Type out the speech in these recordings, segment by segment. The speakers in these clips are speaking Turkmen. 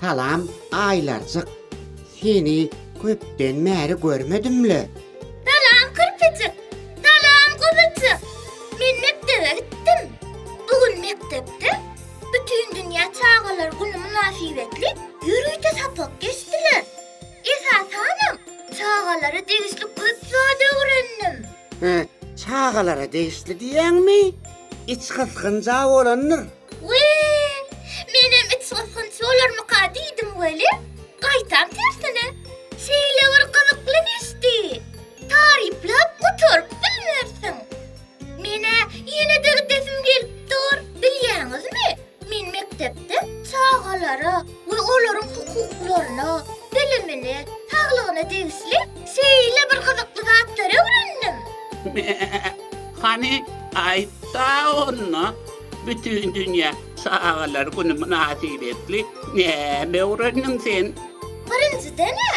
Salam, Aýlarjyk. Seni köpden bäri görmedim-le. Salam, Kirpijik. Salam, Guzujyk. Men mekdebe gitdim. Bu gün mekdepde Bütindünýä çagalar güni mynasybetli ýörite sapak geçdiler. Esasanam, çagalara degişli köp zat öwrendim. Hä, çagalara degişli diýýäňmi? Içgysgynja bolandyr. Wiý, menem içgysgynç bolarmyka diýdim weli, gaýtam tersine, şeýle bir gyzykly geçdi. Taryplap gutaryp bilmersiň. Men-ä ýene-de gidesim gelip dur. Bilýäňizmi, men mekdepde çagalara we olaryň hukuklaryna, bilimine, saglygyna degişli şeýle bir gyzykly zatlary öwrendim. Me, hany, aýt-da onda, Bütindünýä çagalar güni mynasybetli näme öwrendiň sen? Birinjiden-ä,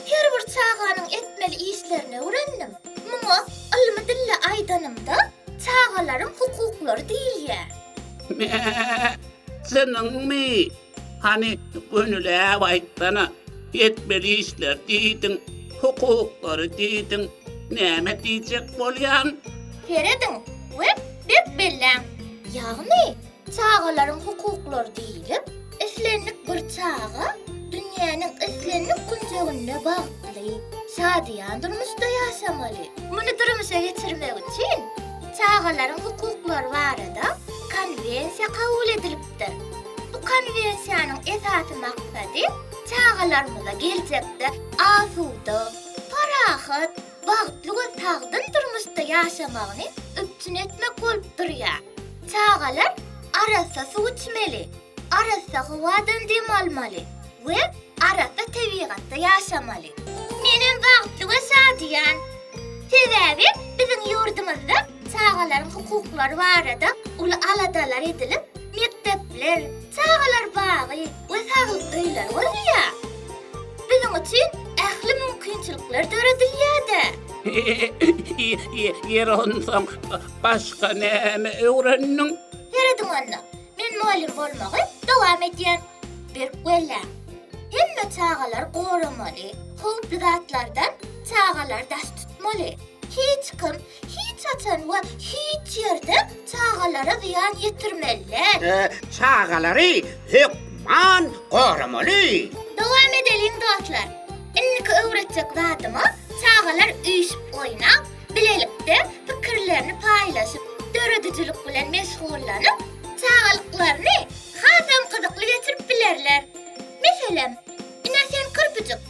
her bir çaganyň etmeli işlerini öwrendim. Muňa ylmy dilde aýdanymda, çagalaryň hukuklary diýilýär. Me, çynyňmy? Hany, gönüläp aýtsana. Etmeli işler diýdiň, hukuklary diýdiň. Näme diýjek bolýaň? Serediň we berk belläň. Ýagny, çagalaryň hukuklary diýlip, islendik bir çaga dünýäniň islendik künjeginde bagtly, şadyýan durmuşda ýaşamaly. Muny durmuşa geçirmek üçin Çagalaryň hukuklary barada Konwensiýa kabul edilipdir. Bu konwensiýanyň esasy maksady çagalarymyza geljekde asuda, parahat, bagtly we sagdyn durmuşda ýaşamagyny üpjün etmek bolup durýar. Çagalar arassa suw içmeli, arassa howadan dem almaly we arassa tebigatda ýaşamaly. Menem bagtly we şadyýan. Sebäbi biziň ýurdumyzda çagalaryň hukuklary barada uly aladalar edilip, mekdepler, çagalar bagy we saglyk öýleri gurulýar. Biziň üçin ähli mümkinçilikler döredilýär-de. Ýeri onsoň başga näme öwrendiň? Serediň onda, men mugallym bolmagy dowam edýän. Berk belläň. Hemme çagalary goramaly, howply zatlardan çagalary daş tutmaly. Hiç kim, hiç haçan we hiç ýerde çagalara zyýan ýetirmeli däl. Çagalary hökman goramaly. Dowam edeliň dostlar. Indiki öwretjek zadyma çagalar üýşüp oýnap, bilelikde pikirlerini paýlaşyp, döredijilik bilen meşgullanyp, çagalyklaryny hasam gyzykly geçirip bilerler. Meselem, ine sen kirpijik.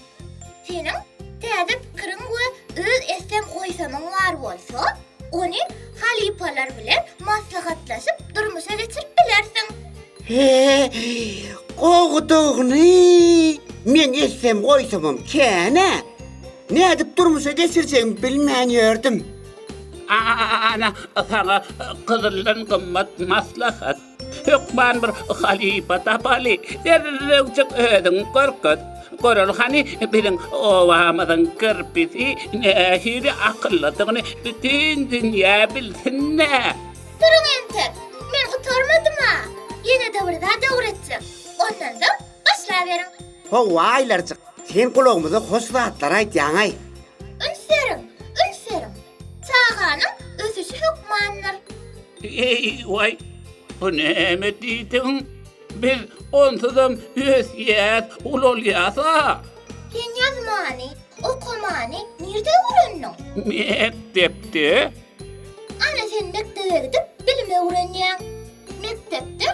Seniň täze pikiriň we öz etsem-goýsamyň bar bolsa, ony halypalar bilen maslahatlaşyp durmuşa geçirip bilersiň. He, gowudygyny! Men etsem-goýsamam kän-ä. Nädip durmuşa geçirjegimi bilmän ýördüm. Ana, saňa gyzyldan gymmat maslahat. Hökman bir halypa tapaly, derrewjik özüňi görkez. Göreli hany biziň obamyzyň kirpisi nähili akyllydygyny bütin dünýä bilsin-dä. Duruň entek, men gutarmadym-a. Ýene-de bir zat öwretjek. Ondan soň başlaberiň. Hawa, Aýlarjyk, sen gulagymyza hoş zatlar aýdýaň-aý. Üns beriň, üns beriň! Çaganyň ösüşi hökmandyr. Eý-waý, bu näme diýdigiň? Biz onsuzam ösýäs, ulalýas-a. Sen ýazmany, okamany nirde öwrendiň? Mekdepde. Ana sen mekdebe gidip bilim öwrenýäň. Mekdepde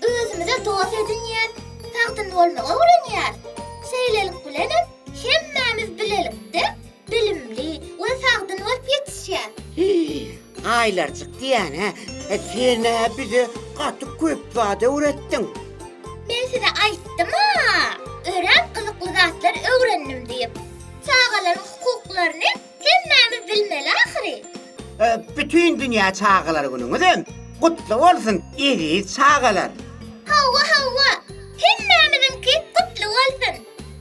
özümize dost edinýäs, sagdyn bolmagy öwrenýäris. Şeýlelik bilenem hemmämiz bilelikde bilimli we sagdyn bolup ýetişýäs. Hiý, Aýlarjyk diýýän-ä, sen-ä bize gaty köp zat öwretdiň. Men size aýtdym-a, örän gyzykly zatlar öwrendim diýip. Çagalaryň hukuklaryny Hemmämiz bilmeli ahyry. Bütin dünýä çagalar günüňizem gutly bolsun eziz çagalar. Hawa hawa hemmämiziňki gutly bolsun.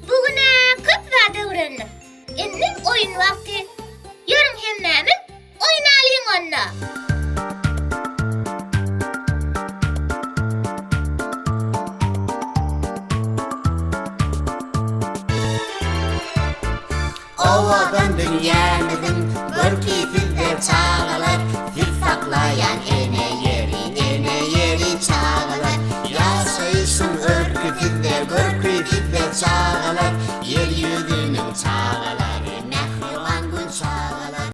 Bu günä köp zat öwrendik. Indi oýun wagty. Ýörüň hemmämiz oýnalyň onda. Owadan dünýämize.